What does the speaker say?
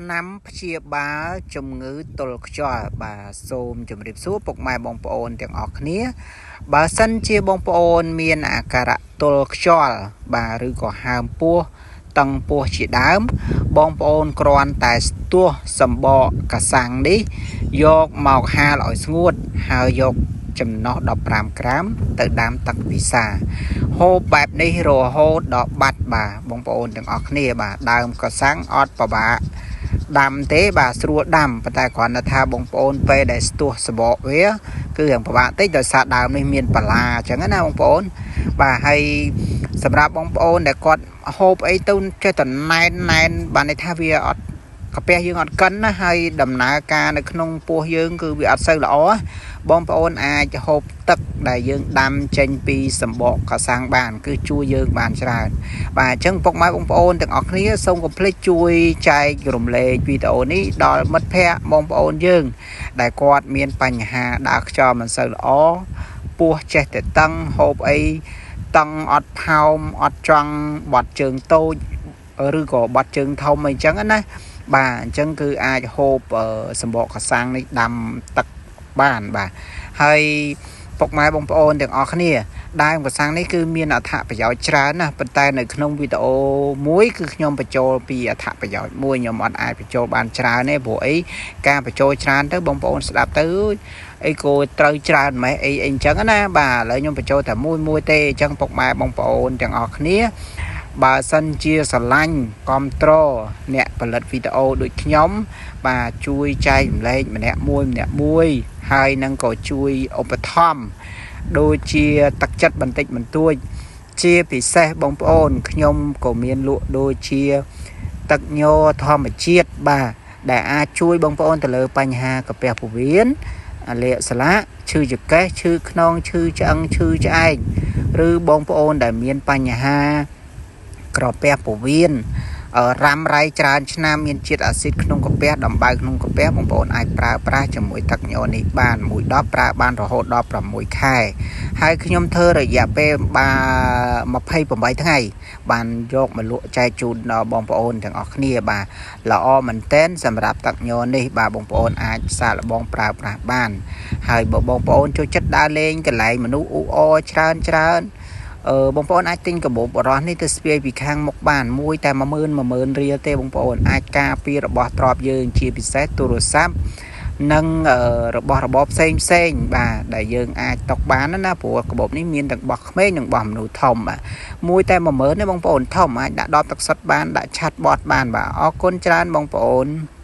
ថ្នាំព្យាបាលជំងឺទល់ខ្យល់បាទសូមជម្រាបសួរពុកម៉ែបងប្អូនទាំងអស់គ្នាបើសិនជាបងប្អូនមានអាការៈទល់ខ្យល់បាទឬក៏ហើមពោះតឹងពោះជាដើមបងប្អូនគ្រាន់តែស្ទោះសម្បកកសាំងនេះយកមកហាលឲ្យស្ងួតហើយយកចំណុះ15ក្រាមទៅដាំទឹកពិសាហូបបែបនេះរហូតដល់បាត់បាទបងប្អូនទាំងអស់គ្នាបាទដើមកសាំងអត់ពិបាកដាំទេបាទស្រួលដាំប៉ុន្តែគ្រាន់តែថាបងប្អូនពេលដែលស្ទោះសបកវាគឺរឿងពិបាកតិចដោយសារដើមនេះមានបន្លាអញ្ចឹងណាបងប្អូនបាទហើយសម្រាប់បងប្អូនដែលគាត់ហូបអីទៅចេះតែណែនណែនបានន័យថាវាអត់កាពះយើងអត់កិនណាហើយដំណើរការនៅក្នុងពោះយើងគឺវាអត់សូវល្អបងប្អូនអាចហូបទឹកដែលយើងដាំចេញពីសម្បកកសាំងបានគឺជួយយើងបានច្រើនបាទអញ្ចឹងពុកម៉ែបងប្អូនទាំងអស់គ្នាសូមកុំភ្លេចជួយចែករំលែកវីដេអូនេះដល់មិត្តភ័ក្តិបងប្អូនយើងដែលគាត់មានបញ្ហាដើរខ្យល់មិនសូវល្អពោះចេះតែតឹងហូបអីតឹងអត់ផោមអត់ចង់បត់ជើងតូចឬក៏បត់ជើងធំអីចឹងណាបាទអញ្ចឹងគឺអាចហូបសម្បកកសាំងនេះដាំទឹកបានបាទហើយពុកម៉ែបងប្អូនទាំងអស់គ្នាដើមកសាំងនេះគឺមានអត្ថប្រយោជន៍ច្រើនណាស់ប៉ុន្តែនៅក្នុងវីដេអូមួយគឺខ្ញុំបញ្ចូលពីអត្ថប្រយោជន៍មួយខ្ញុំអត់អាចបញ្ចូលបានច្រើនទេព្រោះអីការបញ្ចូលច្រើនទៅបងប្អូនស្ដាប់ទៅអីក៏ត្រូវច្រើនម៉េះអីអីអញ្ចឹងណាបាទឥឡូវខ្ញុំបញ្ចូលតែមួយមួយទេអញ្ចឹងពុកម៉ែបងប្អូនទាំងអស់គ្នាបើសិនជាស្រឡាញ់គាំទ្រអ្នកផលិតវីដេអូដូចខ្ញុំបាទជួយចែករំលែកម្នាក់មួយម្នាក់មួយហើយនឹងក៏ជួយឧបត្ថម្ភដូចជាទឹកចិត្តបន្តិចបន្តួចជាពិសេសបងប្អូនខ្ញុំក៏មានលក់ដូចជាទឹកញ័រធម្មជាតិបាទដែលអាចជួយបងប្អូនទៅលើបញ្ហាកាពះពោះវៀនអាលាកស្លាកឈឺចង្កេះឈឺខ្នងឈឺឆ្អឹងឈឺឆ្អែកឬបងប្អូនដែលមានបញ្ហាក្រពះពោះវៀនរ៉ាំរ៉ៃច្រើនឆ្នាំមានជាតិអាស៊ីតក្នុងកាពះដំបៅក្នុងកាពះបងប្អូនអាចប្រើប្រាស់ជាមួយទឹកញ័រនេះបានមួយដបប្រើបានរហូតដល់6ខែហើយខ្ញុំធ្វើរយៈពេល28ថ្ងៃបានយកមកលក់ចែកជូនដល់បងប្អូនទាំងអស់គ្នាបាទល្អមែនទែនសម្រាប់ទឹកញ័រនេះបាទបងប្អូនអាចសាកល្បងប្រើប្រាស់បានហើយបើបងប្អូនចូលចិត្តដើរលេងកន្លែងមនុស្សអ៊ូអរច្រើនច្រើនបងប្អូនអាចទិញកាបូបរោះនេះទៅស្ពាយពីខាងមុខបានមួយតែ10000រៀលទេបងប្អូនអាចការពាររបស់ទ្រព្យយើងជាពិសេសទូរស័ព្ទនិងរបស់របរផ្សេងផ្សេងបាទដែលយើងអាចຕົកបានណាព្រោះកាបូបនេះមានទាំងបោះក្មេងនិងបោះមនុស្សធំបាទមួយតែ10000ទេបងប្អូនធំអាចដាក់ដបទឹកសុទ្ធបានដាក់ឆាត់បត់បានបាទអរគុណច្រើនបងប្អូន។